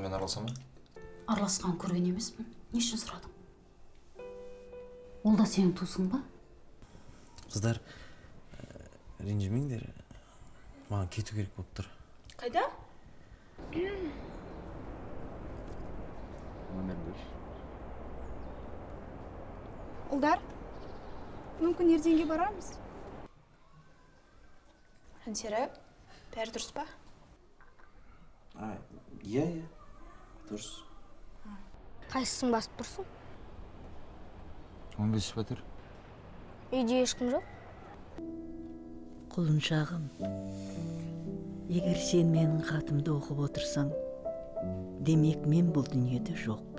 Онымен араласа ма? Араласқанын көрген емеспін. Не үшін сұрадың? Ол да сенің туысың ба? Қыздар, ренжімеңдер, маған кету керек болып тұр. Қайда? Номерін берші. Ұлдар, мүмкін, ертеңге барармыз. Жансері, бәрі дұрыс па? А, иә, дұрыс. Қайсысын басып тұрсың? 15 пәтер. Үйде ешкім жоқ. Құлыншағым, егер сен менің хатымды оқып отырсаң, демек, мен бұл дүниеде жоқпын.